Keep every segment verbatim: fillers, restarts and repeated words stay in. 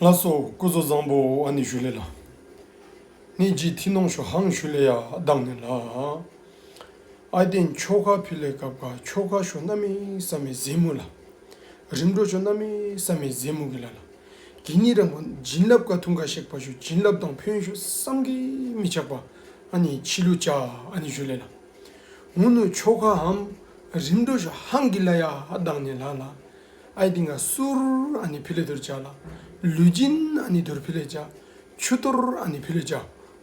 ལགས་སོ། སྐུ་གཟུགས་བཟང་པོ་ཨ་ནི་ཞུ་ལེ་ལགས། ནི་ཇི་ཐི་ནོང་ཤོ་ཧང་ཞུ་ལེ་ཡ་དག་ནི་ལགས། ཨའི་ཏེན་ཆོ་ག་ཕི་ལེ་སྐབས་ཀ་ཆོ་ག་ཤོ་གནམ་མེད་ས་མེད་ཟེ་མུ་ལགས། རིམ་གྲོ་ཤོ་གནམ་མེད་ས་མེད་ཟེ་མུ་གི་ལ་ལགས། གི་ནི་རང་བུ་བྱིན་རླབས་ཀ་ཐུང་ཀ་ཤེག་པ་ཤོ་བྱིན་རླབས་དང་ཕན་ཡོན་ཤོ་བསམ་གྱིས་མི་ཁྱབ་པ་ཨ་ནི་ཕྱི་ལུ་ཅ་ཨ་ནི་ཞུ་ལེ་ལགས། འུ་ནུ་ཆོ་ག་འམ་རིམ་གྲོ་ཤོ་ཧང་གི་ལ་ཡ་དག་ནི་ལ་ལགས། ཨའི་ཏེན་ག་གསུར་ཨ་ནི་ཕི་ལེ་ཐུར་ཅ་ལགས། ལུས་སྦྱིན་ཨ་ནི་ཐུར་ཕི་ལེ་ཅ། ཆུ་གཏོར་ཨ་ནི་ཕི་ལེ་ཅ།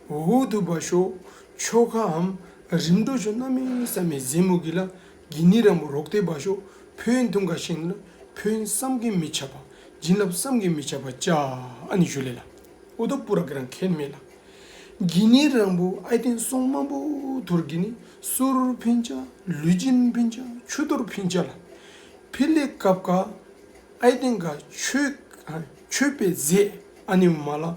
འུ་དུ་བ་ཤོ་ཆོ་ག་འམ་རིམ་གྲོ་ཤོ་གནམ་མེད་ས་མེད་ཟེ་མུ་གི་ལ། གི་ནི་རང་བུ་རོག་ཏེ་བ་ཤོ་ཕན་ཡོན་ཐུང་ཀ་ཤེག་ལ་ཕན་ཡོན་བསམ་གྱིས་མི་ཁྱབ་པ་བྱིན་རླབས་བསམ་གྱིས་མི་ཁྱབ་པ་ཅ་ཨ་ནི་ཞུ་ལེ་ལགས། འུ་དུ་པུ་ར་གི་རང་ཁེན་མེ་ལགས། གི་ནི་རང་བུ་ཨའི་ཏེན་སོང་མང་པོ་ཐུར་གི་ནི་གསུར་ཕིན་ཅ་ལུས་སྦྱིན་ཕིན་ཅ་ཆུ་གཏོར་ཕིན་ཅ་ལགས། ཕི་ལེ་སྐབས་ཀ་ཨའི་ཏེན་ག་མཆོད་མཆོད་པའི་རྫས་ཨ་ནི་མ་ལགས།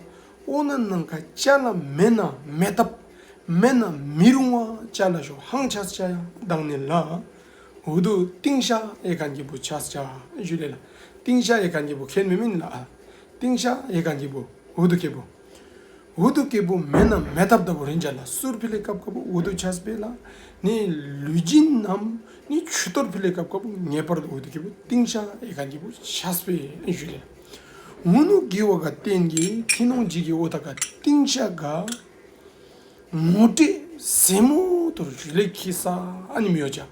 འོ་ན་ནང་ཀ་ཅ་ལ་མེན་ན་མེད་ཐབས་མེན་ན་མི་རུང་བ་ཅ་ལ་ཤོ་ཧང་ཆས་ཅ་ཡ་དག་ནི་ལགས། འུ་དུ་ཏིང་ཤ་ཡེ་ཁན་གི་བུ་ཆས་ཅ་ཞུ་ལེ་ལགས། ཏིང་ཤ་ཡེ་ཁན་གི་བུ་ཁེན་མེ་མེན་ལགས། ཏིང་ཤ་ཡེ་ཁན་གི་བུ་འུ་དུ་ཀེ་བུ་འུ་དུ་ཀེ་བུ་མེན་ན་མེད་ཐབས་ད་བུ་རིན་ཅ་ལགས། གསུར་ཕི་ལེ་སྐབས་ཀ་བུ་འུ་དུ་ཆས་པེ་ལགས། ནི་ལུས་སྦྱིན་ནམ་ནི་ཆུ་གཏོར་ཕི་ལེ་སྐབས་ཀ་བུ་ངེས་པར་དུ་འུ་དུ་ཀེ་བུ་ཏིང་ཤ་ཡེ་ཁན་གི་བུ་ཆས་པེ་ཞུ་ལེ་ལགས། འུ་ནུ་གི་བ་ག་བརྟེན་གི་ཐི་ནོང་ཇི་གི་འོ་ཐ་ག་ཏིང་ཤ་ག་ངོ་སྤྲོད་ཟེ་མུ་ཐུར་ཞུ་ལེ་ཁི་ས་ཨ་ནི་མི་ཡོ་ཅ།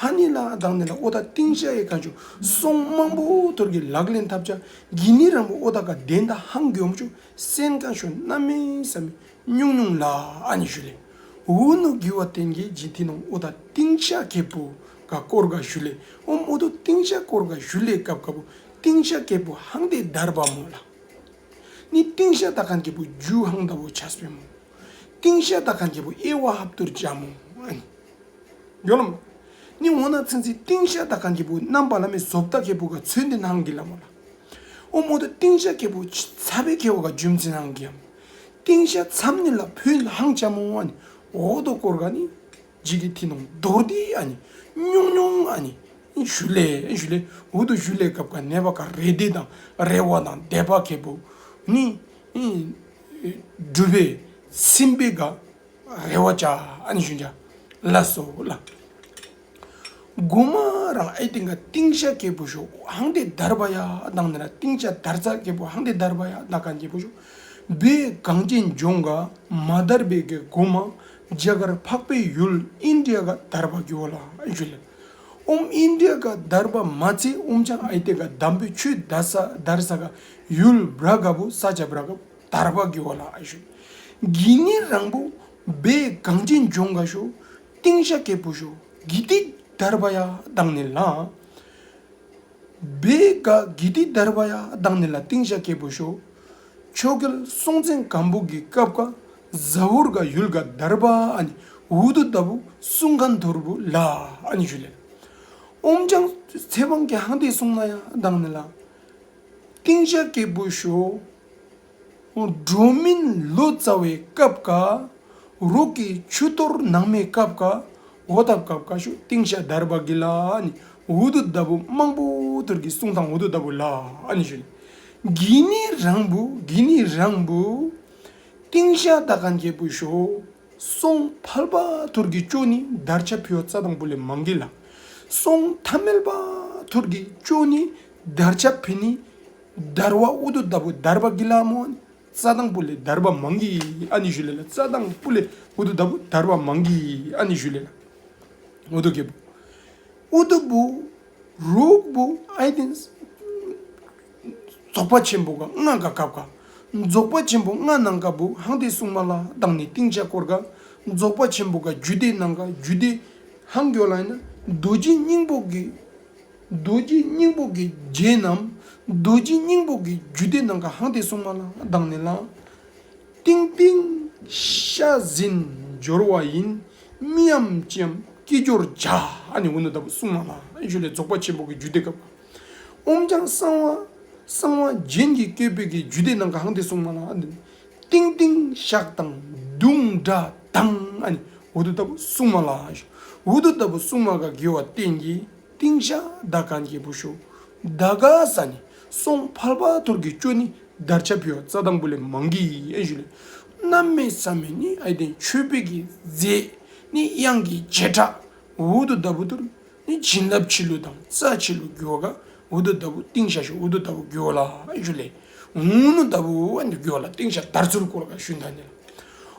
ཧ་ནི་ལ་དག་ནི་ལ་འོ་ཐ་ཏིང་ཤ་ཡེ་ཁན་ཤོ་སོང་མང་པོ་ཐུར་གི་ལག་ལེན་འཐབ་ཅ། གི་ནི་རང་བུ་འོ་ཐ་ག་དེན་ད་ཧང་གི་འོམ་ཤོ་སེན་ཁན་ཤོ་གནམ་མེད་ས་མེད་ཉུང་ཉུང་ལ་ཨ་ནི་ཞུ་ལེ། འུ་ནུ་གི་བ་བརྟེན་གི་ཇི་ཐི་ནོང་འོ་ཐ་ཏིང་ཤ་ཀེ་བུ་ག་སྐོར་ག་ཞུ་ལེ། འོམ་འུ་དུ་ཏིང་ཤ་སྐོར་ག་ཞུ་ལེ་སྐབས་ཀ་བུ་ཏིང་ཤ་ཀེ་བུ་ཧང་ཏེ་དར་བ་མོ་ལགས། ནི་ཏིང་ཤ་དག་ཁན་ཀེ་བུ་ཇུ་ཧང་ད་བུ་ཆས་པེ་མོ། ཏིང་ཤ་དག་ཁན་ཀེ་བུ་ཨེ་བ་ཧབ་ཐུར་ཅ་མོ་ཨ་ནི། ཡོ་ལམ། ནི་འོ་ན་ཚན་ཚི་ཏིང་ཤ་དག་ཁན་ཀེ་བུ་རྣམ་པ་ལ་མེ་ཟོབ་ད་ཀེ་བུ་ག་ཚོན་ཏེ་ནང་གི་ལ་མོ་ལགས། འོ་མོ་ད་ཏིང་ཤ་ཀེ་བུ་ཚ་བེ་ཀེ་བུ་ག་ཇུམ་ཚི་ནང་གི་ཡམ། ཏིང་ཤ་ཚམ་ནི་ལ་ཕུན་ཧང་ཅ་མོ་ཨ་ནི། འོ་དོ་སྐོར་ག་ནི། ཇི་གི་ཐི་ནོང་མདོར་དི་ཨ་ནི་ཉུང་ཉུང་ཨ་ནི་ཞུ་ལེ་ཞུ་ལེ། འུ་དུ་ཞུ་ལེ་སྐབས་ཀ་ནེ་བ་ཀ་རེ་དི་དང་རེ་བ་དང་དད་པ་ཀེ་བུ་ནི་འགྲུབ་པེ་སིམ་པེ་ག་རེ་བ་ཅ་ཨ་ནི་ཞུ་ཅ། ལགས་སོ་ལགས། གོ་མ་རང་ཨའི་ཏེན་ག་ཏིང་ཤ་ཀེ་བུ་ཤོ་ཧང་ཏེ་དར་བ་ཡ་དག་ནི་ལ་ཏིང་ཤ་དར་ཚ་ཀེ་བུ་ཧང་ཏེ་དར་བ་ཡ་དག་ཁན་ཀེ་བུ་ཤོ་བོད་གངས་ཅན་ལྗོངས་ག་མ་དར་བེ་གི་གོ་མ་རྒྱ་གར་འཕགས་པའི་ཡུལ་ཨིན་ཌི་ཡ་ག་དར་བ་གི་བ་ལ་ཞུ་ལེ། འོམ་ཨིན་ཌི་ཡ་ག་དར་བ་མ་ཚད་འོམ་ཅང་ཨའི་ཏེན་ག་དམ་པའི་ཆོས་དར་ས་དར་ས་ག་ཡུལ་བྲ་ག་བུ་ས་ཆ་བྲ་ག་བུ་དར་བ་གི་བ་ལ་ཞུ། གི་ནི་རང་བུ་བོད་གངས་ཅན་ལྗོངས་ག་ཤོ་ཏིང་ཤ་ཀེ་བུ་ཤོ་གི་ཏི་དར་བ་ཡ་དག་ནི་ལ། བོད་ག་གི་ཏི་དར་བ་ཡ་དག་ནི་ལ་ཏིང་ཤ་ཀེ་བུ་ཤོ། ཆོས་རྒྱལ་སྲོང་བཙན་སྒམ་པོ་གི་སྐབས་ཀ་ཟ་ཧོར་ག་ཡུལ་ག་དར་བ་ཨ་ནི་འུ་དུ་ད་བུ་གསུང་ཁན་ཐུར་བུ་ལ་ཨ་ནི་ཞུ་ལེ། འོམ་ཅང་ཚེ་དབང་གི་ཧང་ཏེ་གསུང་ན་ཡ་དག་ནི་ལ། ཏིང་ཤ་ཀེ་བུ་ཤོ། འགྲོ་མིན་ལོ་ཙཱ་བའི་སྐབས་ཀ་རོག་གི་ཆུ་གཏོར་ནང་མེ་སྐབས་ཀ་འོ་ཐབ་སྐབས་ཀ་ཤོ་ཏིང་ཤ་དར་བ་གི་ལ་ནི་འུ་དུ་ད་བུ་མང་པོ་ཐུར་གི་གསུང་ཐང་འུ་དུ་ད་བུ་ལ་ཨ་ནི་ཞུ་ལེ། གི་ནི་རང་བུ་གི་ནི་རང་བུ་ཏིང་ཤ་དག་ཁན་ཀེ་བུ་ཤོ། སོང་ཕལ་པ་ཐུར་གི་ཅོ་ནི་དར་ཆ་ཕི་བ་རྩ་དང་པོ་ལས་མང་གི་ལ། སོང་ཐ་མལ་པ་ཐུར་གི་ཅོ་ནི་དར་ཆ་ཕི་ནི་དར་བ་འུ་དུ་ད་བུ་དར་བ་གི་ལ་མོ་རྩ་དང་པོ་ལས་དར་བ་མང་གི་ཨ་ནི་ཞུ་ལེ་ལགས། རྩ་དང་པོ་ལས་འུ་དུ་ད་བུ་དར་བ་མང་གི་ཨ་ནི་ཞུ་ལེ་ལགས། འུ་དུ་ཀེ་བུ་འུ་དུ་བུ་རོག་བུ་ཨའི་ཏེན་རྫོགས་པ་ཆེན་པོ་ག་ལྔ་ག་སྐབས་ཀ་རྫོགས་པ་ཆེན་པོ་ལྔ་ནང་ག་བུ་ཧང་ཏེ་གསུང་མ་ལ་དག་ནི་ཏིང་ཤ་སྐོར་ག་རྫོགས་པ་ཆེན་པོ་ག་རྒྱུད་སྡེ་ནང་ག་རྒྱུད་སྡེ་ཧང་གི་བ་ལ་ཨིན་ན་རྡོ་རྗེ་སྙིང་པོ་གི་རྡོ་རྗེ་སྙིང་པོ་གི་རྗེ་ནམ་རྡོ་རྗེ་སྙིང་པོ་གི་རྒྱུད་སྡེ་ནང་ག་ཧང་ཏེ་གསུང་མ་ལ་དག་ནི་ལ། ཏིང་ཏིང་ཤ་ཟིན་སྦྱོར་བ་ཡིན། མི་འམ་ཅི་འམ་སྐྱེ་སྦྱོར་བྱ། ཨ་ནི་འུ་ནུ་ད་བུ་གསུང་མ་ལ་ཞུ་ལེ། རྫོགས་པ་ཆེན་པོ་གི་རྒྱུད་སྡེ་སྐབས། འོམ་ཅང་གསང་བ་གསང་བ་རྒྱན་གྱི་བཀོད་པའི་གི་རྒྱུད་སྡེ་ནང་ག་ཧང་ཏེ་གསུང་མ་ལ། ཨ་ནི་ཏིང་ཏིང་ཤག་དང་དུང་སྒྲ་དང་། ཨ་ནི་འུ་དུ་ད་བུ་གསུང་མ་ལ་ཞུ། འུ་དུ་ད་བུ་གསུང་མ་ག་གི་བ་བརྟེན་གི་ཏིང་ཤ་དག་ཁན་ཀེ་བུ་ཤོ། ད་ག་ས་ནི་སོང་ཕལ་པ་ཐུར་གི་ཅོ་ནི་ དར་ཆ་ཕུལ་བ་རྩ་དང་པོ་ལས་མང་གི་ཨིན་ཞུ་ལེ། གནམ་མེད་ས་མེད་ནི་ཨའི་ཏེན་མཆོད་པའི་གི་རྫས་ནི་གཡང་གི་བྱེ་བྲག་འུ་དུ་ད་བུ་ཐུར་ནི་བྱིན་རླབས་ཆི་ལུ་དང་རྩ་ཆི་ལུ་གྱུར་བ་ག་འུ་དུ་ད་བུ་ཏིང་ཤ་ཤོ་འུ་དུ་ད་བུ་གྱུར་བ་ལ་ཨིན་ཞུ་ལེ། འུ་ནུ་ད་བུ་ཨ་ནི་གྱུར་བ་ལ་ཏིང་ཤ་དར་ཚུལ་སྐོར་ག་ཞུ་ད་ནི་ལ།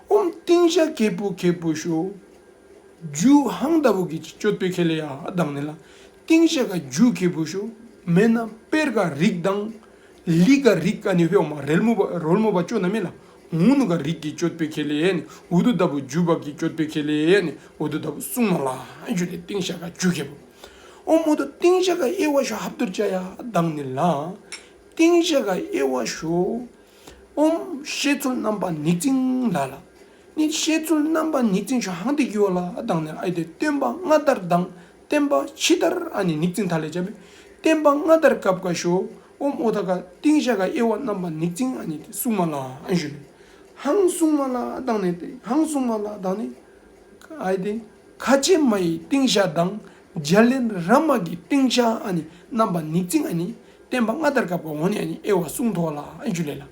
ཨོམ་ཏིང་ཤ་ཁེ་པུ་ཁེ་པུ་ཤོ་རྒྱུ་ཧང་ད་བུ་གི་སྤྱོད་པའི་ཁེ་ལེ་ཡ་དང་ནི་ལ། ཏིང་ཤ་ག་རྒྱུ་ཁེ་པུ་ཤོ་མེན་ན་པེར་ག་རིགས་དང་ལི་ག་རིགས་ཨ་ནི་ཧེ་ཨོ་མ་རོལ་མོ་བ་རོལ་མོ་བ་ཅོ་ན་མེ་ལ། འུ་ནུ་ག་རིགས་ཀྱི་སྤྱོད་པའི་ཁེ་ལེ་ཡ་ནི་འུ་དུ་ད་བུ་རྒྱུ་བ་གི་སྤྱོད་པའི་ཁེ་ལེ་ཡ་ནི་འུ་དུ་ད་བུ་གསུང་མ་ལ་ཨ་ཞུ་ལེ། ཏིང་ཤ་ག་རྒྱུ་ཁེ་པུ། ཨོམ་འུ་དུ་ཏིང་ཤ་ག་དབྱེ་བ་ཤོ་ཧབ་ཏུར་ཅ་ཡ་དང་ནི་ལ། ཏིང་ཤ་ག་དབྱེ་བ་ཤོ། ཨོམ་བཤད་ཚུལ་རྣམ་པ་ཉིག་ཙིང་ལ་ལ། ནི་བཤད་ཚུལ་རྣམ་པ་ཉིག་ཙིང་ཤོ་ཧང་ཏེ་གི་ཝ་ལ་དང་ནི་ཨའི་ཏེ་སྟོན་པ་སྔ་དར་དང་བསྟན་པ་ཕྱི་དར་ཨ་ནི་ཉིག་ཙིང་ཐ་ལེ་ཅ་མེ། བསྟན་པ་སྔ་དར་སྐབས་ཀ་ཤོ་ཨོམ་ཨོ་ཐ་ག་ཏིང་ཤ་ག་དབྱེ་བ་རྣམ་པ་ཉིག་ཙིང་ཨ་ནི་ཏེ་གསུང་མ་ལ་ཨན་ཞུ་ལེ། ཧང་གསུང་མ་ལ་དང་ནི་ཏེ་ཧང་གསུང་མ་ལ་དང་ནི། ཨའི་ཏེ་ཁ་ཆེ་མ་ཡི་ཏིང་ཤ་དང་འཇའ་ལན་ར་མ་གི་ཏིང་ཤ་ཨ་ནི་རྣམ་པ་ཉིག་ཙིང་ཨ་ནི་བསྟན་པ་སྔ་དར་སྐབས་ཀ་འོ་ནི་ཨ་ནི་དབྱེ་བ་གསུང་ཐོག་ལ་ཨན་ཞུ་ལེ་ལ།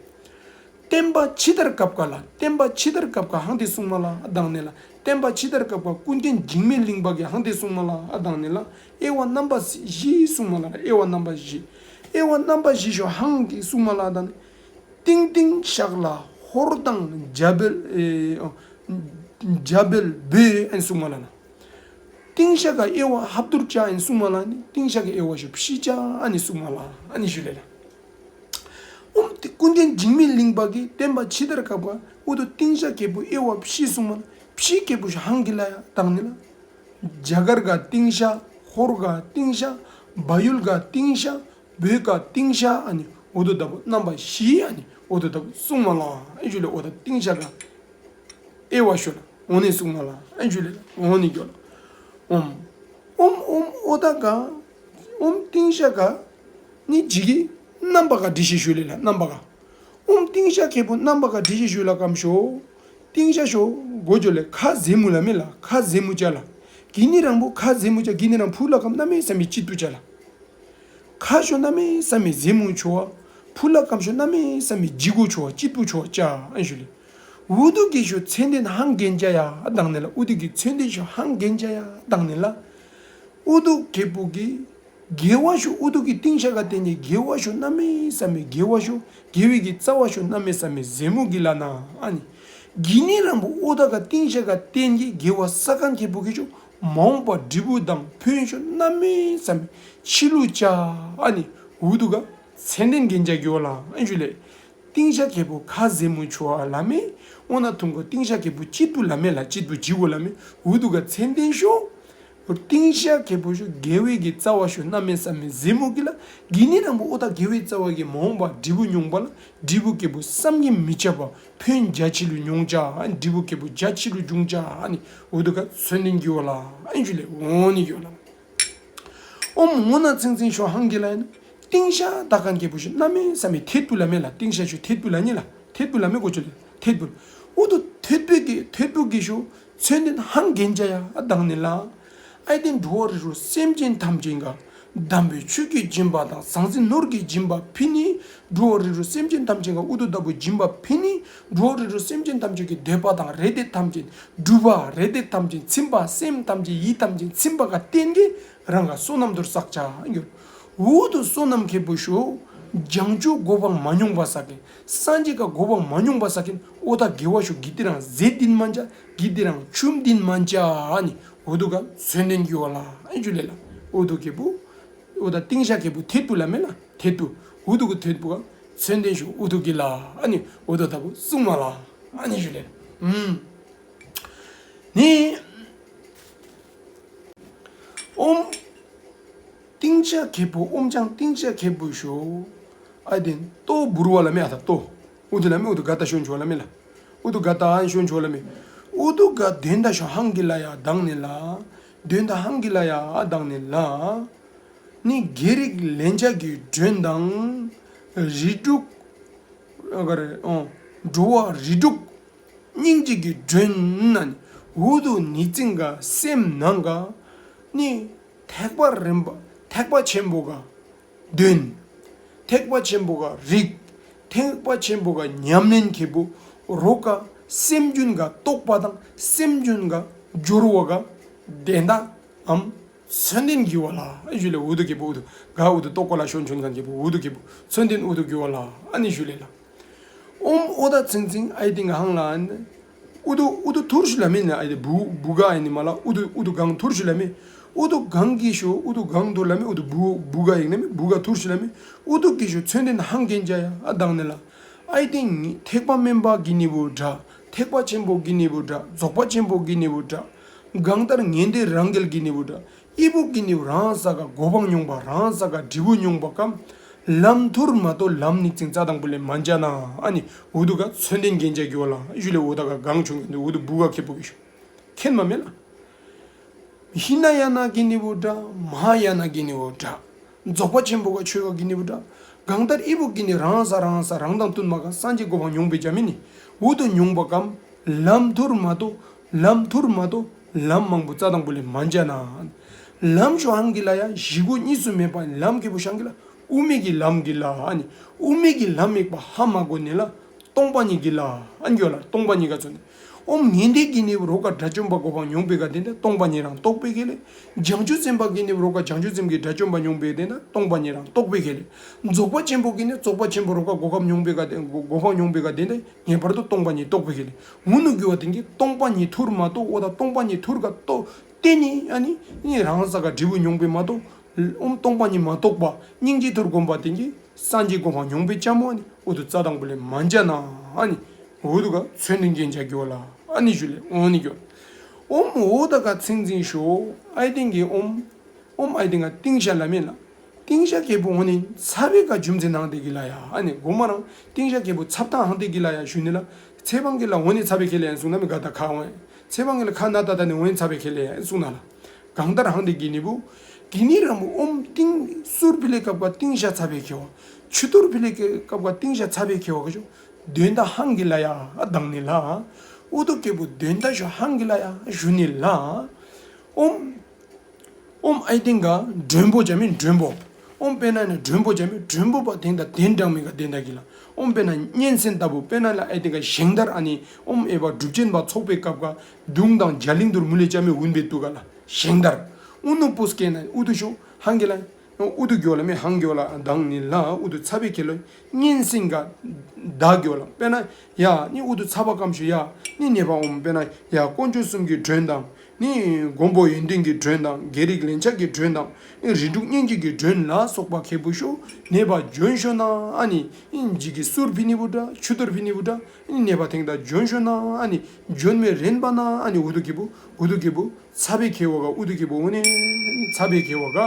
བསྟན་པ་ཕྱི་དར་སྐབས་ཀ་ལ་བསྟན་པ་ཕྱི་དར་སྐབས་ཀ་ཧང་ཏེ་གསུང་མ་ལ་དང་ནི་ལ། བསྟན་པ་ཕྱི་དར་སྐབས་ཀ་ཀུན་མཁྱེན་འཇིགས་མེད་གླིང་པ་གི་ཧང་ཏེ་གསུང་མ་ལ་དང་ནི་ལ། དབྱེ་བ་རྣམ་པ་བཞི་གསུང་མ་ལ་དབྱེ་བ་རྣམ་པ་བཞི། དབྱེ་བ་རྣམ་པ་བཞི་ཤོ་ཧང་གི་གསུང་མ་ལ་དང་ནི། ཏིང་ཏིང་ཤག་ལ་ཧོར་དང་འཇའ་བལ་ཨེ་འཇའ་བལ་བོད་ཨན་གསུང་མ་ལ་ན། ཏིང་ཤ་ག་དབྱེ་བ་ཧབ་ཏུར་ཅ་ཨན་གསུང་མ་ལ་ནི་ཏིང་ཤ་ག་དབྱེ་བ་ཤོ་ཕྱི་ཅ་ཨ་ནི་གསུང་མ་ལ་ཨ་ནི་ཞུ་ལེ་ལ། ཨོམ་ཏེ་ཀུན་མཁྱེན་འཇིགས་མེད་གླིང་པ་གི་བསྟན་པ་ཕྱི་དར་སྐབས་ཀ་འུ་དུ་ཏིང་ཤ་ཁེ་པུ་དབྱེ་བ་ཕྱི་གསུང་མ་ལ། ཕྱི་ཁེ་པུ་ཤོ་ཧང་གི་ལ་ཡ་དང་ནི་ལ། རྒྱ་གར་ག་ཏིང་ཤ་ཧོར་ག་ཏིང་ཤ་བལ་ཡུལ་ག་ཏིང་ཤ་བོད་ག་ཏིང་ཤ་ཨ་ནི་འུ་དུ་ད་བུ་རྣམ་པ་བཞི་ཨ་ནི་འུ་དུ་ད་བུ་གསུང་མ་ལ་ཨན་ཞུ་ལེ། འོ་ད་ཏིང་ཤ་ག་དབྱེ་བ་ཤོ་ལ་འོ་ནི་གསུང་མ་ལ་ཨན་ཞུ་ལེ་ལ་འོ་ནི་གྱོ་ལ། ཨོམ་ཨོམ་ཨོ་ད་ག་ཨོམ་ཏིང་ཤ་ག་ནི་ཇི་གི་རྣམ་པ་ག་འདྲི་ཤེས་ཞུ་ལེ་ལ་རྣམ་པ་ག། ཨོམ་ཏིང་ཤ་ཁེ་པུ་རྣམ་པ་ག་འདྲི་ཤེས་ཞུ་ལ་ཀམ་ཤོ། ཏིང་ཤ་ཤོ་གོ་ཇོ་ལེ་ཁ་ཟེ་མུ་ལ་མེ་ལ་ཁ་ཟེ་མུ་ཅ་ལ། གི་ནི་རང་བུ་ཁ་ཟེ་མུ་ཅ་གི་ནི་རང་ཕུ་ལ་ཀམ་གནམ་མེད་ས་མེད་ཅིག་ཏུ་ཅ་ལ། ཁ་ཤོ་གནམ་མེད་ས་མེད་ཟེ་མུ་ཆོ་བ། ཕུ་ལ་ཀམ་ཤོ་གནམ་མེད་ས་མེད་ཇི་གོ་ཆོ་བ་ཅིག་ཏུ་ཆོ་བ་ཅ་ཨན་ཞུ་ལེ། འུ་དུ་གི་ཤོ་མཚན་ལྡན་ཧང་གེན་ཅ་ཡ་དང་ནི་ལ། འུ་དུ་གི་མཚན་ལྡན་ཤོ་ཧང་གེན་ཅ་ཡ་དང་ནི་ལ། འུ་དུ་ཁེ་པུ་གི་དགེ་བ་ཤོ་འུ་དུ་གི་ཏིང་ཤ་ག་བརྟེན་ནི་དགེ་བ་ཤོ་གནམ་མེད་ས་མེད་དགེ་བ་ཤོ་དགེ་བའི་གི་རྩ་བ་ཤོ་གནམ་མེད་ས་མེད་ཟེ་མུ་གི་ལ་ན་ཨ་ནི། གི་ནི་རང་བུ་ཨོ་ད་ག་ཏིང་ཤ་ག་བརྟེན་གི་དགེ་བ་ས་ཀན་ཁེ་པུ་གི་ཤོ་མ་འོངས་པ་འབྲས་བུ་དང་ཕན་ཤོ་གནམ་མེད་ས་མེད་ཆི་ལུ་ཅ་ཨ་ནི་འུ་དུ་ག་མཚན་ལྡན་གེན་ཅ་གི་ཝ་ལ་ཨན་ཞུ་ལེ། ཏིང་ཤ་ཁེ་པུ་ཁ་ཟེ་མུ་ཆོ་བ་ལ་མེ། ཨོ་ན་ཐུང་ག་ཏིང་ཤ་ཁེ་པུ་ཅིག་ཏུ་ལ་མེ་ལ་ཅིག་ཏུ་ཇི་གོ་ལ་མེ། འུ་དུ་ག་མཚན་ལྡན་ཤོ། ཏིང་ཤ་ཁེ་པུ་ཤོ་དགེ་བའི་གི་རྩ་བ་ཤོ་གནམ་མེད་ས་མེད་ཟེ་མུ་གི་ལ། གི་ནི་རང་བུ་ཨོ་ད་དགེ་བའི་རྩ་བ་གི་མ་འོངས་པ་འབྲས་བུ་མྱོང་བ་ལ་འབྲས་བུ་ཁེ་པུ་བསམ་གྱིས་མི་ཁྱབ་པ་ཕན་རྒྱ་ཆི་ལུ་མྱོང་ཅ་ཨ་ནི་འབྲས་བུ་ཁེ་པུ་རྒྱ་ཆི་ལུ་འབྱུང་ཅ་ཨ་ནི་འུ་དུ་ག་མཚན་ལྡན་གི་ཝ་ལ་ཨན་ཞུ་ལེ་འོ་ནི་གི་ཝ་ལ། ཨོམ་ངོ་ན་ཚིང་ཚིང་ཤོ་ཧང་གི་ལ་ཡིན། ཏིང་ཤ་ད་ཀན་ཁེ་པུ་ཤོ་གནམ་མེད་ས་མེད་ཐེད་པུ་ལ་མེ་ལ། ཏིང་ཤ་ཤོ་ཐེད་པུ་ལ་ནི་ལ། ཐེད་པུ་ལ་མེ་གོ་ཅོ་ལེ། ཐེད་པུ། འུ་དུ་ཐེད་པུ་གི་ཐེད་པུ་གི་ཤོ་མཚན་ལྡན་ཧང་གེན་ཅ་ཡ་དང་ནི་ལ། ཨའི་ཏེན་འགྲོ་བ་རིགས་དྲུག་སེམས་ཅན་ཐམས་ཅད་ག་དམ་པའི་ཆོས་ཀྱི་སྦྱིན་པ་དང་ཟང་ཟིང་ནོར་གྱི་སྦྱིན་པ་ཕུལ་ནི། འགྲོ་བ་རིགས་དྲུག་སེམས་ཅན་ཐམས་ཅད་ག་འུ་དུ་ད་བུ་སྦྱིན་པ་ཕུལ་ནི། འགྲོ་བ་རིགས་དྲུག་སེམས་ཅན་ཐམས་ཅད་ཀྱི་འདོད་པ་དང་རེ་འདོད་ཐམས་ཅད་འགྲུབ་པ། རེ་འདོད་ཐམས་ཅད་ཚིམ་པ། སེམས་ཐམས་ཅད་ཡིད་ཐམས་ཅད་ཚིམ་པ་ག་བརྟེན་གི་རང་ག་བསོད་ནམས་དུར་བསགས་ཅ་ཡོད། འུ་དུ་བསོད་ནམས་ཁེ་པུ་ཤོ་བྱང་ཆུབ་གོ་འཕང་མ་མྱོང་བ་བསགས་ཁན། སངས་རྒྱས་ག་གོ་འཕང་མ་མྱོང་བ་བསགས་ཁན། ཨོ་ད་དགེ་བ་ཤོ་གི་ཏི་རང་ཟེ་ཏིན་མན་ཅ་གི་ཏི་རང་ཆུམ་ཏིན་མན་ཅ་ཨ་ནི་འུ་དུ་ག་མཚན་ལྡན་གི་ཝ་ལ་ཨན་ཞུ་ལེ་ལ། འུ་དུ་ཁེ་པུ་ཨོ་ད་ཏིང་ཤ་ཁེ་པུ་ཐེད་པུ་ལ་མེ་ལ། ཐེད་པུ། འུ་དུ་གི་ཐེད་པུ་ག་མཚན་ལྡན་ཤོ་འུ་དུ་གི་ལ་ཨ་ནི་འུ་དུ་ད་བུ་གསུང་མ་ལ་ཨན་ཞུ་ལེ་ལ། ཨུམ། ནི། ཨོམ། ཏིང་ཤ་ཁེ་པུ་ཨོམ་ཅང་ཏིང་ཤ་ཁེ་པུ་ཤོ། ཨའི་ཏེན་ལྟོ་འབུར་བ་ལ་མེ་ཨ་ད་ལྟོ། འུ་དུ་ལ་མེ་འུ་དུ་ག་ད་ཤོན་ཆོ་ལ་མེ་ལ། འུ་དུ་ག་ད་ཨན་ཤོན་ཆོ་ལ་མེ། འུ་དུ་ག་དོན་ད་ཤོ་ཧང་གི་ལ་ཡ་དང་ནི་ལ། དོན་ད་ཧང་གི་ལ་ཡ་དང་ནི་ལ། ནི་རྒྱལ་རིགས་ལན་ཆགས་ཀྱི་མགྲོན་དང་། རིགས་དྲུག་ཨ་ག་རེ་ཨོ། འགྲོ་བ་རིགས་དྲུག་སྙིང་རྗེ་གི་མགྲོན་ན་ནི་འུ་དུ་ནི་ཙིང་ག་སེམས་ནང་ག་ནི་ཐེག་པ་རིམ་པ་ཐེག་པ་ཆེན་པོ་ག་དོན། ཐེག་པ་ཆེན་པོ་ག་རིགས། ཐེག་པ་ཆེན་པོ་ག་ཉམས་ལེན་ཁེ་པོ་རོག་ག་སེམས་རྒྱུན་ག་རྟོགས་པ་དང་སེམས་རྒྱུན་ག་སྦྱོར་བ་ག་དོན་དག་ཨམ་མཚོན་དོན་གི་ཝ་ལ་ཨ་ནི་ཞུ་ལེ། འུ་དུ་ཁེ་པོ་འུ་དུ་ག་འུ་དུ་ལྟོ་གོ་ལ་ཤོན་ཆོན་ཁན་ཁེ་པོ་འུ་དུ་ཁེ་པོ་མཚོན་དོན་འུ་དུ་གི་ཝ་ལ་ཨ་ནི་ཞུ་ལེ་ལ། ཨོམ་ཨོ་ད་ཚིང་ཚིང་ཨའི་ཏེན་ག་ཧང་ལ་ཨ་ནི་འུ་དུ་འུ་དུ་ཐུར་ཤུ་ལ་མེ་ན་ཨའི་ཏེན་བུ་བུ་ག་ཨའི་ནི་མ་ལ་འུ་དུ་འུ་དུ་གང་ཐུར་ཤུ་ལ་མེ། འུ་དུ་གང་གི་ཤུ་འུ་དུ་གང་ཐུར་ལ་མེ། འུ་དུ་བུ་བུ་ག་ཨའི་ནི་མེ་བུ་ག་ཐུར་ཤུ་ལ་མེ། འུ་དུ་གི་ཤུ་མཚོན་དོན་ཧང་གེན་ཅ་ཡ་ཨ་དང་ནི་ལ། ཨའི་ཏེན་ཐེག་པ་དམན་པ་གི་ནི་བུ་དྲ། ཐེག་པ་ཆེན་པོ་གི་ནི་བུ་དྲ། རྫོགས་པ་ཆེན་པོ་གི་ནི་བུ་དྲ། གང་ལྟར་ངེས་འདོད་རང་རྒྱལ་གི་ནི་བུ་དྲ། ཨི་བུ་གི་ནི་བུ་རང་ས་ག་གོ་འཕང་མྱོང་པ་རང་ས་ག་འབྲས་བུ་མྱོང་པ་ཀམ་ལམ་ཐུར་མ་གཏོགས་ལམ་ཉིག་ཙིང་རྩ་དང་པོ་ལས་མན་ཅ་ན་ཨ་ནི་འུ་དུ་ག་མཚོན་དོན་གེན་ཅ་གི་ཝ་ལ་ཞུ་ལེ། འུ་ད་ག་གང་ཆུང་གི་འུ་དུ་བུ་ག་ཁེ་པོ་གི་ཤུ་མཁྱེན་མ་མེ་ལ། ཧི་ན་ཡ་ན་གི་ནི་བུ་དྲ། མ་ཧ་ཡ་ན་གི་ནི་བུ་དྲ། རྫོགས་པ་ཆེན་པོ་ག་ཆོས་ག་གི་ནི་བུ་དྲ། གང་ལྟར་ཨི་བུ་གི་ནི་རང་ས་རང་ས་རང་དང་བསྟུན་མ་ག་སངས་རྒྱས་གོ་འཕང་མྱོང་པེ་ཅ་མེ་ནི། འུ་དུ་མྱོང་པ་ཀམ་ལམ་ཐུར་མ་གཏོགས་ལམ་ཐུར་མ་གཏོགས་ལམ་མང་པོ་རྩ་དང་པོ་ལས་མན་ཅ་ན། ལམ་ཤུ་ཧང་གི་ལ་ཡ་ཞི་གུ་གཉིས་སུ་མེད་པ་ལམ་ཁེ་པོ་ཤང་གི་ལ་དབུ་མའི་གི་ལམ་གི་ལ་ཨ་ནི་དབུ་མའི་གི་ལམ་མེད་པ་ཧ་མ་གོ་ནི་ལ། སྟོང་པ་ཉིད་ཀྱི་ལ་ཨན་གྱོ་ལ། སྟོང་པ་ཉིད་ག་ཚུན་ནི་ཨོམ་ངེས་འདོད་ཀྱི་ནི་རོ་ཀ་དགྲ་བཅོམ་པ་གོ་འཕང་མྱོང་པེ་ག་དེ་ནི་སྟོང་པ་ཉིད་རང་རྟོགས་པེ་ཁེ་ལེ། བྱང་ཆུབ་སེམས་དཔའ་གི་ནི་རོ་ཀ་བྱང་ཆུབ་སེམས་ཀྱི་དགྲ་བཅོམ་པ་མྱོང་པེ་དེ་ནི་སྟོང་པ་ཉིད་རང་རྟོགས་པེ་ཁེ་ལེ། རྫོགས་པ་ཆེན་པོ་གི་ནི་རྫོགས་པ་ཆེན་པོ་རོ་ཀ་གོ་འཕང་མྱོང་པེ་ག་དེ་གོ་འཕང་མྱོང་པེ་ག་དེ་ནི་ངེས་པར་དུ་སྟོང་པ་ཉིད་རྟོགས་པེ་ཁེ་ལེ། འུ་ནུ་གྱུ་བ་དེ་གི་སྟོང་པ་ཉིད་ཐུར་མ་གཏོགས་འོ་ད་སྟོང་པ་ཉིད་ཐུར་ག་གཏོགས་ཏེ་ནི་ཨ་ནི་ནི་རང་ས་ག་འབྲས་བུ་མྱོང་པེ་མ་གཏོགས་ཨོམ་སྟོང་པ་ཉིད་མ་རྟོགས་པ་སྙིང་རྗེ་ཐུར་སྒོམ་པ་དེ་གི་སངས་རྒྱས་གོ་འཕང་མྱོང་པེ་ཅ་མོ་ཨ་ནི་འུ་དུ་རྩ་དང་པོ་ལས་མན་ཅ་ན་ཨ་ནི་འུ་དུ་ག་མཚོན་དོན་གེན་ཅ་གི་ཝ་ལ་ཨ་ནི་ཞུ་ལེ། ཨོ་ནི་གྱོ་ཨོམ་འོ་ད་ག་ཚིང་ཚིང་ཤོ་ཨའི་ཏེན་གི་ཨོམ་ཨོམ་ཨའི་ཏེན་ག་ཏིང་ཤ་ལ་མེ་ལ། ཏིང་ཤ་ཁེ་པོ་འོ་ནི་ཚ་བེ་ག་རྒྱུ་མཚན་ནང་དེ་གི་ལ་ཡ་ཨ་ནི་གོ་མ་རང་ཏིང་ཤ་ཁེ་པོ་ཚབ་ཏང་ཧང་དེ་གི་ལ་ཡ་ཞུ་ནི་ལ། ཚེ་བང་གི་ལ་འོ་ནི་ཚ་བེ་ཁེ་ལེ་ཡ་སུང་ན་མི་ག་ད་ཁ་འོ་ཚེ་བང་གི་ལ་ཁ་ན་ད་ད་ནི་འོ་ནི་ཚ་བེ་ཁེ་ལེ་ཡ་སུང་ན་ལ། གང་ལྟར་ཧང་དེ་གི་ནི་བུ་གི་ནི་རང་བུ་ཨོམ་ཏིང་གསུར་ཕི་ལེ་སྐབས་ག་ཏིང་ཤ་ཚ་བེ་ཁེ་བ། ཆུ་ཐུར་ཕི་ལེ་སྐབས་ག་ཏིང་ཤ་ཚ་བེ་ཁེ་བ་ག་ཤོ་དོན་དག་ཧང་གི་ལ་ཡ་ཨ་དང་ནི་ལ། འུ་དུ་ཁེ་པོ་དོན་དག་ཤོ་ཧང་གི་ལ་ཡ་ཞུ་ནི་ལ། ཨོམ་ཨོམ་ཨའི་ཏེན་ག་མགྲོན་པོ་ཅ་མེ་མགྲོན་པོ། ཨོམ་དཔེར་ན་ནི་མགྲོན་པོ་ཅ་མེ་མགྲོན་པོ་པ་དེན་དང་དེན་དྲང་མེ་ག་དེན་དང་གི་ལ། ཨོམ་དཔེར་ན་གཉན་སྲིན་ལྟ་བུ་དཔེར་ན་ལ་ཨའི་ཏེན་ག་ཞེང་དར་ཨ་ནི་ཨོམ་ཨེ་བ་གྲུབ་ཆེན་པ་ཚོགས་པའི་སྐབས་ག་དུང་དང་རྒྱ་གླིང་དུར་མུ་ལེ་ཅ་མེ་འུན་པེ་ཏུ་ག་ལ་ཞེང་དར། ཨུ་ནུ་པུས་ཀེ་ན་ཨུ་དུ་ཤོ་ཧང་གི་ལ། ཨུ་དུ་གྱོ་ལ་མེ་ཧང་གྱོ་ལ་དང་ནི་ལ་ཨུ་དུ་ཚ་བེ་ཁེ་ལོ་གཉན་སྲིན་ག་ད་གྱོ་ལ་དཔེར་ན་ཡ་ནི་ཨུ་དུ་ཚ་བ་ཀམ་ཤུ་ཡ་ནི་ནེ་བ་ཨོམ་དཔེར་ན་ཡ་དཀོན་མཆོག་གསུམ་གྱི་མགྲོན་དང་ནི་མགོན་པོ་ཡོན་ཏན་གྱི་མགྲོན་དང་རྒྱལ་རིགས་ལན་ཆགས་ཀྱི་མགྲོན་དང་ནི་རིགས་དྲུག་གཉན་གྱི་གི་མགྲོན་ལ་སོགས་པ་ཁེ་པོ་ཤོ་ནེ་བ་འབྱོན་ཤོ་ན་ཨ་ནི་ཇི་གི་གསུར་ཕི་ནི་བུ་དྲ་ཆུ་ཐུར་ཕི་ནི་བུ་དྲ་ནི་ནེ་བ་ཐེང་ད་འབྱོན་ཤོ་ན་ཨ་ནི་འབྱོན་མེ་རེན་པ་ན་ཨ་ནི་ཨུ་དུ་ཁེ་པོ་ཨུ་དུ་ཁེ་པོ་ཚ་བེ་ཁེ་བ་ག་ཨུ་དུ་ཁེ་པོ་འོ་ནི་ཚ་བེ་ཁེ་བ་ག་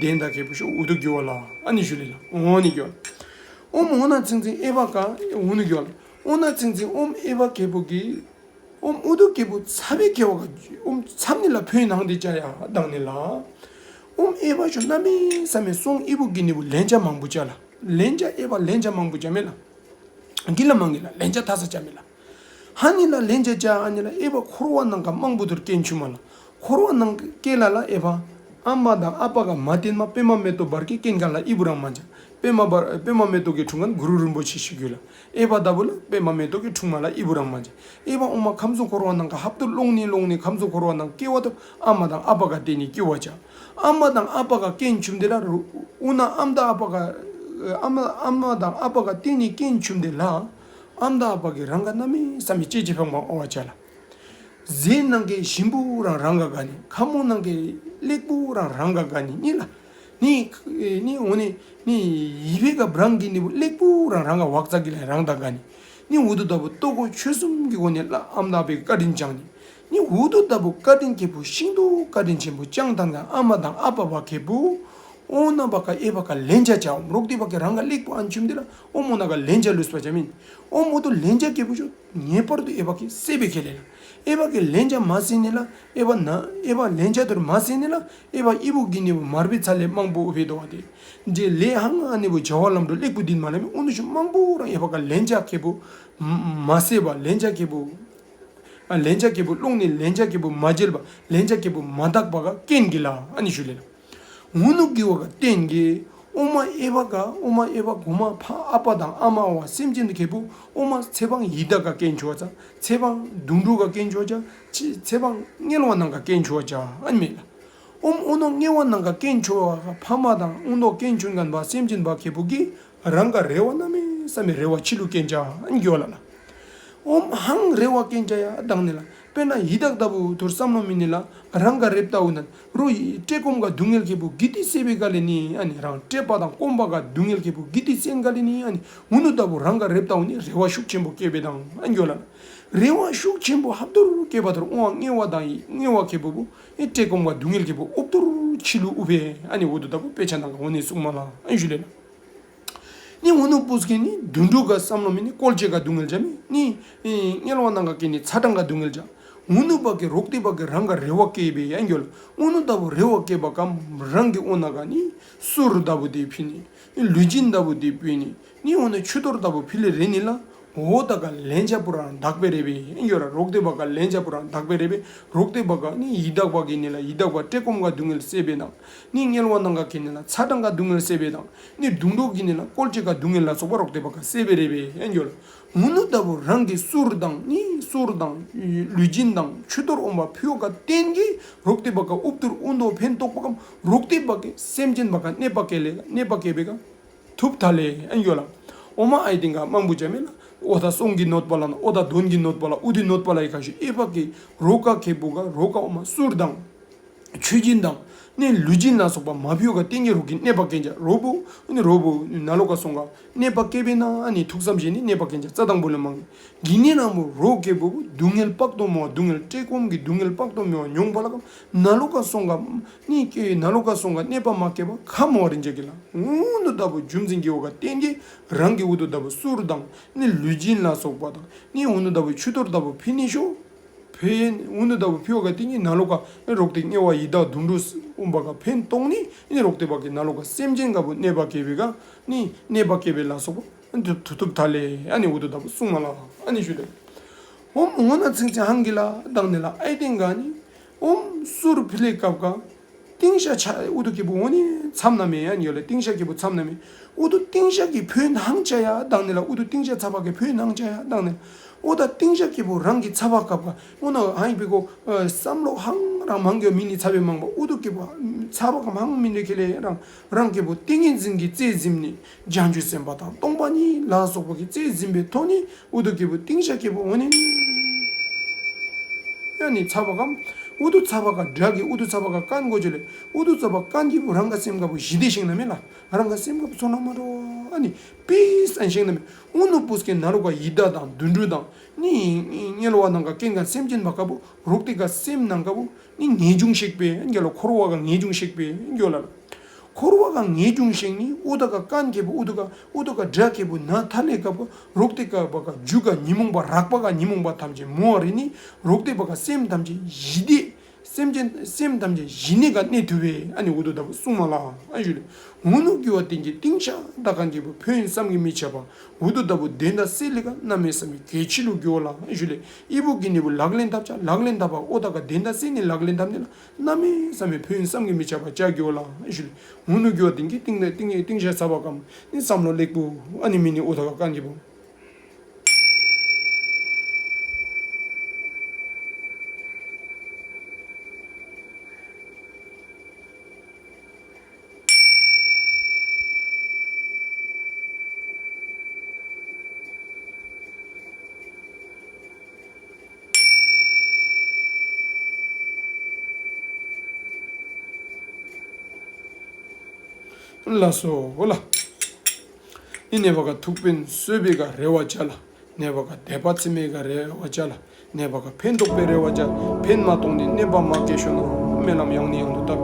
དེན་དང་ཁེ་པོ་ཤོ་ཨུ་དུ་གྱོ་ལ་ཨ་ནི་ཞུ་ལེ་ལ་འོ་ནི་གྱོ། ཨོམ་འོ་ན་ཚིང་ཚིང་ཨེ་བ་ག་འོ་ནི་གྱོ་ལ་འོ་ན་ཚིང་ཚིང་ཨོམ་ཨེ་བ་ཁེ་པོ་གི་ཨོམ་ཨུ་དུ་ཁེ་པོ་ཚ་བེ་ཁེ་བ་ག་ཨོམ་ཚམ་ནི་ལ་ཕོ་ནང་དེ་ཅ་ཡ་དང་ནི་ལ། ཨོམ་ཨེ་བ་ཤོ་ན་མི་ས་མེ་སོང་ཨི་བུ་གི་ནི་བུ་ལན་ཆ་མང་པོ་ཅ་ལ་ལན་ཆ་ཨེ་བ་ལན་ཆ་མང་པོ་ཅ་མེ་ལ། གི་ལ་མང་གི་ལ་ལན་ཆ་ཐ་ས་ཅ་མེ་ལ། ཧ་ནི་ལ་ལན་ཆ་ཅ་ཨ་ནི་ལ་ཨེ་བ་འཁོར་བ་ནང་ག་མང་པོ་དུར་སྐྱེན་ཆུ་མ་ལ། འཁོར་བ་ནང་སྐྱེ་ལ་ལ་ཨེ་བ་ཨ་མ་དང་ཨ་པ་ག་མ་བསྟེན་མ་པདྨ་མེ་ཏོག་བར་གྱི་སྐྱེན་ག་ལ་ཨི་བུ་རང་མ་ཅ། པདྨ་བར་པདྨ་མེ་ཏོག་གི་དྲུང་ཁན་གུ་རུ་རིན་པོ་ཆེ་ཞིག་གུ་ལ། ཨེ་བ་ད་བུ་ལ་པདྨ་མེ་ཏོག་གི་དྲུང་མ་ལ་ཨི་བུ་རང་མ་ཅ། ཨེ་བ་ཨོ་མ་ཁམས་གསུམ་འཁོར་བ་ནང་ག་ཧབ་ཏུ་ལོང་ནི་ལོང་ནི་ཁམས་གསུམ་འཁོར་བ་ནང་སྐྱེ་བ་དུ་ཨ་མ་དང་ཨ་པ་ག་བསྟེན་ནི་སྐྱེ་བ་ཅ། ཨ་མ་དང་ཨ་པ་ག་སྐྱེན་ཆུམ་དེ་ལ་རུ་ཨུ་ན་ཨམ་དང་ཨ་པ་ག་ཨ་མ་ཨ་མ་དང་ཨ་པ་ག་བསྟེན་ནི་སྐྱེན་ཆུམ་དེ་ལ་ཨམ་དང་ཨ་པ་གི་རང་ག་ན་མི་ས་མི་ཅེ་ཅེ་ཕང་ཕང་ཨོ་བ་ཅ་ལ། ཟས་ནང་གི་ཞིམ་པོ་རང་རང་ག་ག་ནི་ཁ་མོ་ནང་གི་ལེགས་པོ་རང་རང་ག་ག་ནི་ནི་ལ། ནི་ནི་འོ་ནི་ནི་ཡི་བེ་ག་བྲང་གི་ནི་བུ་ལེགས་པོ་རང་རང་ག་བག་ཚ་གི་ལ་རང་ད་ག་ནི། ནི་འུ་དུ་ད་བུ་ལྟོ་གོ་ཆོས་གསུམ་གི་སྒོ་ནས་ལ་ཨམ་དང་ཨ་པའི་བཀའ་དྲིན་བསྐྱངས་ནི། ནི་འུ་དུ་ད་བུ་བཀའ་དྲིན་ཁེ་པོ་ཤིན་ཏུ་བཀའ་དྲིན་ཆེན་པོ་བསྐྱངས་དང་ག་ཨ་མ་དང་ཨ་པ་བ་ཁེ་པོ་ཨོ་ན་བ་ག་ཨེ་བ་ག་ལན་ཆ་ཅ་ཨོམ་རོག་དེ་བ་ག་རང་ག་ལེགས་པོ་ཨན་ཆུམ་དེ་ལ་ཨོ་མོ་ན་ག་ལན་ཆ་ལུས་པ་ཅ་མིན། ཨོ་མོ་དུ་ལན་ཆ་ཁེ་པོ་ཤོ་ངེས་པར་དུ་ཨེ་བ་གི་སེ་བེ་ཁེ་ལེ་ལ། ཨེ་བ་གི་ལན་ཆ་མ་སེ་ནི་ལ་ཨེ་བ་ན་ཨེ་བ་ལན་ཆ་དུར་མ་སེ་ནི་ལ་ཨེ་བ་ཨི་བུ་གི་ནི་བུ་མར་བི་ཚ་ལེ་མང་པོ་ཨུ་བེ་དོ་བ་དེ། ཇེ་ལེ་ཧང་ཨ་ནི་བུ་བྱ་བ་ལམ་དུ་ལེགས་པོ་དིན་མ་ལེ་མི་ཨུ་ནུ་ཤུ་མང་པོ་རང་ཨེ་བ་ག་ལན་ཆ་ཁེ་པོ་མ་སེ་བ་ལན་ཆ་ཁེ་པོ་ཨ་ལན་ཆ་ཁེ་པོ་ལོང་ནི་ལན་ཆ་ཁེ་པོ་མ་འཇལ་བ་ལན་ཆ་ཁེ་པོ་མ་དག་པ་ག་སྐྱེན་གི་ལ་ཨ་ནི་ཞུ་ལེ་ལ། ཨུ་ནུ་གི་བ་ག་བསྟེན་གི། ཨོཾ་ཨ་ཨའི་བ་ག་ཨོཾ་ཨ་ཨའི་བ་གོ་མ་ཕ་ཨ་པ་དང་ཨ་མ་བ་སེམས་ཅན་དེ་ཁེ་པོ་ཨོཾ་ཨ་ཚེ་འཕང་ཡི་དྭགས་ག་སྐྱེ་འགྱོ་བ་ཅ། ཚེ་འཕང་དུད་འགྲོ་ག་སྐྱེ་འགྱོ་བ་ཅ། ཚེ་ཚེ་འཕང་དམྱལ་བ་ནང་ག་སྐྱེ་འགྱོ་བ་ཅ་ཨན་མེ་ལ། ཨོཾ་ཨོ་ནོ་དམྱལ་བ་ནང་ག་སྐྱེ་འགྱོ་བ་ཕ་མ་དང་ཨོ་ནོ་སྐྱེ་འགྱོ་མཁན་བ་སེམས་ཅན་བ་ཁེ་པོ་གི་རང་ག་རེ་བ་གནམ་མེད་ས་མེད་རེ་བ་ཆི་ལུ་སྐྱེ་ཅ་ཨན་གྱོ་ལ་ལ། ཨོཾ་ཧང་རེ་བ་སྐྱེ་ཅ་ཡ་དང་ནི་ལ། དཔེར་ན་ཡི་དྭགས་ལྟ་བུ་ཐུར་བསམ་བློ་མི་ནི་ལ་རང་ག་རེབ་ལྟ་བུ་ན་རོ་ཡི་བཀྲེས་སྐོམ་ག་སྡུག་བསྔལ་ཁེ་པོ་གི་ཏི་སེ་བེ་ག་ལེ་ནི་ཨ་ནི་རང་བཀྲེས་པ་དང་སྐོམ་པ་ག་སྡུག་བསྔལ་ཁེ་པོ་གི་ཏི་སེན་ག་ལེ་ནི་ཨ་ནི་ཨུ་ནུ་ལྟ་བུ་རང་ག་རེབ་ལྟ་བུ་ནི་རེ་བ་ཤུགས་ཆེན་པོ་སྐྱེ་བེ་དང་ཨན་གྱོ་ལ་ལ། རེ་བ་ཤུགས་ཆེན་པོ་ཧབ་ཏུར་སྐྱེ་བ་ཐུར་ཨོ་དམྱལ་བ་དང་ཡི་དམྱལ་བ་ཁེ་པོ་བོ་ཨེ་བཀྲེས་སྐོམ་ག་སྡུག་བསྔལ་ཁེ་པོ་ཨོབ་ཏུར་ཆི་ལུ་ཨུ་བེ་ཨ་ནི་ཨུ་ཐུ་ལྟ་བུ་དཔེ་ཆ་ནང་ག་ཨོ་ནི་གསུང་མ་ལ་ཨན་ཞུ་ལེ་ལ། ནི་ཨུ་ནུ་པུས་ཀི་ནི་དུད་འགྲོ་ག་བསམ་བློ་མི་ནི་བཀོལ་ཅེས་ག་སྡུག་བསྔལ་ཅ་མེ། ནི་ཨེ་དམྱལ་བ་ནང་ག་སྐྱེ་ནི་ཚ་གྲང་ག་སྡུག་བསྔལ་ཅ། ཨུ་ནུ་བ་ཀི་རོག་ཏེ་བ་ཀི་རང་ག་རེ་བ་སྐྱེ་བེ་ཨན་གྱོ་ལ། ཨུ་ནུ་ལྟ་བུ་རེ་བ་སྐྱེ་བ་ཀམ་རང་གི་ཨོ་ན་ག་ནི་གསུར་ལྟ་བུ་དེ་ཕི་ནི་ལུས་སྦྱིན་ལྟ་བུ་དེ་ཕི་ནི་ནི་ཨོ་ན་ཆུ་གཏོར་ལྟ་བུ་ཕི་ལེ་རེ་ནི་ལ། འོ་ད་ག་ལན་ཆགས་པོ་རང་དག་པེ་རེ་བེ་ཨན་གྱོ་ར། རོག་ཏེ་བ་ག་ལན་ཆགས་པོ་རང་དག་པེ་རེ་བེ། རོག་ཏེ་བ་ག་ནི་ཡི་དྭགས་བ་གི་ནི་ལ་ཡི་དྭགས་བ་བཀྲེས་སྐོམ་ག་སྡུག་བསྔལ་སེ་བེ་དང་། ནི་དམྱལ་བ་ནང་ག་ཁེ་ནི་ལ་ཚ་གྲང་ག་སྡུག་བསྔལ་སེ་བེ་དང་། ནི་དུད་འགྲོ་གི་ནི་ལ་བཀོལ་ཅེས་ག་སྡུག་བསྔལ་ལ་སོགས་པ་རོག་ཏེ་བ་ག་སེ་བེ་རེ་བེ་ཨན་གྱོ་ལ། ཨུ་ནུ་ལྟ་བུ་རང་གི་གསུར་དང་ནི་གསུར་དང་ལུས་སྦྱིན་དང་ཆུ་གཏོར་ཨོམ་བ་ཕི་བ་ག་བརྟེན་གི་རོག་ཏེ་བ་ག་ཨུབ་ཏུར་ཨུ་དོ་ཕན་ཐོགས་པ་ཀམ་རོག་ཏེ་བ་ག་སེམས་ཅན་བ་ག་གནོད་པ་སྐྱེལ་ལེ་གནོད་པ་སྐྱེལ་བེ་ག་ཐུབ་ཐ་ལེ་ཨན་གྱོ་ལ། ཨོ་མ་ཨའི་ཏེན་ག་མང་པོ་ཅ་མེ་ལ། ཨོ་ད་སོང་གི་གནོད་པ་ལ་ན་ཨོ་ད་དོན་གི་གནོད་པ་ལ་ཨུ་དི་གནོད་པ་ལ་ཡི་ཁ་ཤུ་ཨེ་བ་གི་རོག་ག་ཁེ་པོ་ག་རོག་ག་ཨོ་མ་གསུར་དང་ཆུ་སྦྱིན་དང་ནི་ལུས་སྦྱིན་ལ་སོགས་པ་མ་ཕི་བ་ག་བརྟེན་གི་རོག་གི་གནོད་པ་སྐྱེལ་ཅ། རོག་པོ་ནི་རོག་པོ་ནང་ལོགས་ག་སོང་ག་གནོད་པ་སྐྱེལ་བེ་ན་ཨ་ནི་ཐུགས་བསམ་བཞེས་ནི་གནོད་པ་སྐྱེལ་ཅ་རྩ་དང་པོ་ལས་མང་གི་ནི་ན་མོ་རོག་ཁེ་པོ་སྡུག་བསྔལ་དཔག་ཏུ་མེད་པ་སྡུག་བསྔལ་བཀྲེས་སྐོམ་གི་སྡུག་བསྔལ་དཔག་ཏུ་མེད་པ་མྱོང་བ་ལ་ཀམ་ནང་ལོགས་ག་སོང་ག་ནི་ནང་ལོགས་ག་སོང་ག་གནོད་པ་མ་སྐྱེལ་བ་ཁ་མོ་རིན་ཅ་གི་ལ། ཨུ་ནུ་ལྟ་བུ་རྒྱུ་མཚན་གི་བ་ག་བརྟེན་གི་རང་གི་ཨུ་ཐུ་ལྟ་བུ་གསུར་དང་ནི་ལུས་སྦྱིན་ལ་སོགས་པ་དང་ནི་ཨུ་ནུ་ལྟ་བུ་ཆུ་གཏོར་ལྟ་བུ་ཕི་ནི་ཤོ་ཕན་ཨུ་ནུ་ལྟ་བུ་ཕི་བ་ག་བརྟེན་གི་ནང་ལོགས་ག་རོག་ཏེ་དམྱལ་བ་ཡི་དྭགས་དུད་འགྲོ་ཨོམ་བ་ག་ཕན་ཐོགས་ནི་ནི་རོག་ཏེ་བ་གི་ནང་ལོགས་ག་སེམས་ཅན་ག་བུ་གནོད་པ་སྐྱེལ་བེ་ག་ནི་གནོད་པ་སྐྱེལ་བེ་ལ་སོགས་པ་ཐུབ་ཐུབ་ཐ་ལེ་ཨ་ནི་ཨུ་ཐུ་ལྟ་བུ་གསུང་མ་ལ་ཨ་ནི་ཞུ་ལེ། ཨོམ་ངོ་ན་ཚིང་ཚིང་ཧང་གི་ལ་དང་ནི་ལ་ཨའི་ཏེན་ག་ནི་ཨོམ་གསུར་ཕི་ལེ་སྐབས་ག་ཏིང་ཤ་ཆ་ཨུ་ཐུ་ཁེ་པོ་འོ་ནི་མཚམས་ན་མེ་ཨན་གྱོ་ལ། ཏིང་ཤ་ཁེ་པོ་མཚམས་ན་མེ། ཨུ་ཐུ་ཏིང་ཤ་གི་ཕན་ཧང་ཅ་ཡ་དང་ནི་ལ། ཨུ་ཐུ་ཏིང་ཤ་ཚ་བ་གི་ཕན་ཧང་ཅ་ཡ་དང་ནི་ལ། ཨོ་ད་ཏིང་ཤ་ཁེ་པོ་རང་གི་ཚ་བ་སྐབས་ག་འོ་ན་ཧང་པེ་གོ་བསམ་བློ་ཧང་རང་མང་གྱོ་མི་ནི་ཚ་བེ་མང་བ་ཨུ་ཐུ་ཁེ་པོ་ཚ་བ་གམ་ཧང་མི་ནི་ཁེ་ལེ་རང་རང་ཁེ་པོ་ཏིང་ངེ་འཛིན་གྱི་རྩེ་གཟིམས་ནི་བྱང་ཆུབ་སེམས་དཔའ་དང་སྟོང་པ་ཉིད་ལ་སོགས་པ་གི་རྩེ་གཟིམས་པའི་ཐོག་ནི་ཨུ་ཐུ་ཁེ་པོ་ཏིང་ཤ་ཁེ་པོ་འོ་ནི་ཡ་ནི་ཚ་བ་གམ་ཨུ་ཐུ་ཚ་བ་ག་དྲག་གི་ཨུ་ཐུ་ཚ་བ་ག་ཀན་གོ་ཅོ་ལེ། ཨུ་ཐུ་ཚ་བ་ཀན་གི་བུ་རང་ག་སེམས་ག་བུ་ཞི་བདེ་ཤེང་ན་མེ་ལ། རང་ག་སེམས་ག་བུ་ཚོར་ན་མ་རོ་ཨ་ནི་པིས་ཨན་ཤེང་ན་མེ། ཨུ་ནུ་པུས་ཀི་ནང་ལོགས་ག་ཡི་དྭགས་དང་དུད་འགྲོ་དང་ནི་དམྱལ་བ་ནང་ག་སྐྱེ་མཁན་སེམས་ཅན་བ་ག་བུ་རོག་ཏེ་ག་སེམས་ནང་ག་བུ་ནི་ངེས་འབྱུང་ཤེག་པེ་ཨན་གྱོ་ལ། འཁོར་བ་ག་ངེས་འབྱུང་ཤེག་པེ་ཨན་གྱོ་ལ། འཁོར་བ་ག་ངེས་འབྱུང་ཤེག་ནི་ཨུ་ཐུ་ག་ཀན་ཁེ་པོ་ཨུ་ཐུ་ག་ཨུ་ཐུ་ག་དྲག་ཁེ་པོ་ན་ཐ་ལེ་ག་བུ་རོག་ཏེ་ག་བ་ག་རྒྱུ་ག་ཉོན་མོངས་པ་རགས་པ་ག་ཉོན་མོངས་པ་ཐམས་ཅད་མོ་རེ་ནི་རོག་ཏེ་བ་ག་སེམས་ཐམས་ཅད་ཞི་བདེ་སེམས་ཅན་སེམས་ཐམས་ཅད་ཞི་གནས་ག་གནས་ཐུབ་པེ་ཨ་ནི་ཨུ་ཐུ་ལྟ་བུ་གསུང་མ་ལ་ཨ་ཞུ་ལེ། ཨུ་ནུ་གི་བ་ཏིང་གི་ཏིང་ཤ་ད་ཀན་ཁེ་པོ་ཕན་བསམ་གྱིས་མི་ཁྱབ་པ་ཨུ་ཐུ་ལྟ་བུ་དོན་དག་སེལ་ལེ་ག་གནམ་མེད་ས་མེད་གལ་ཆི་ལུ་གྱོ་ལ་ཨ་ཞུ་ལེ། ཨི་བུ་གི་ནི་བུ་ལག་ལེན་འཐབ་ཅ་ལག་ལེན་འཐབ་པ་ཨོ་ད་ག་དོན་དག་སེལ་ནི་ལག་ལེན་འཐབ་ནི་ལ་གནམ་མེད་ས་མེད་ཕན་བསམ་གྱིས་མི་ཁྱབ་པ་ཅ་གྱོ་ལ་ཨ་ཞུ་ལེ། ཨུ་ནུ་གི་བ་ཏིང་གི་ཏིང་ཏིང་ཏིང་ཤ་ཚ་བ་གམ་ནི་བསམ་བློ་ལེགས་པོ་ཨ་ནི་མི་ནི་ཨུ་ཐུ་ག་ཀན་ཁེ་པོ། ལགས་སོ་ལགས། ཨི་ནེ་བ་ག་ཐུགས་ཕན་གསོས་པེ་ག་རེ་བ་ཅ་ལགས། ནེ་བ་ག་དད་པ་ཚིམ་མེ་ག་རེ་བ་ཅ་ལགས། ནེ་བ་ག་ཕན་ཐོགས་པེ་རེ་བ་ཅ། ཕན་མ་ཐོགས་ནི་ནེ་བ་མ་སྐྱེ་ཤོ་ན། སྨོན་ལམ་ཡང་ནི་ཡང་དུ་བཏབ་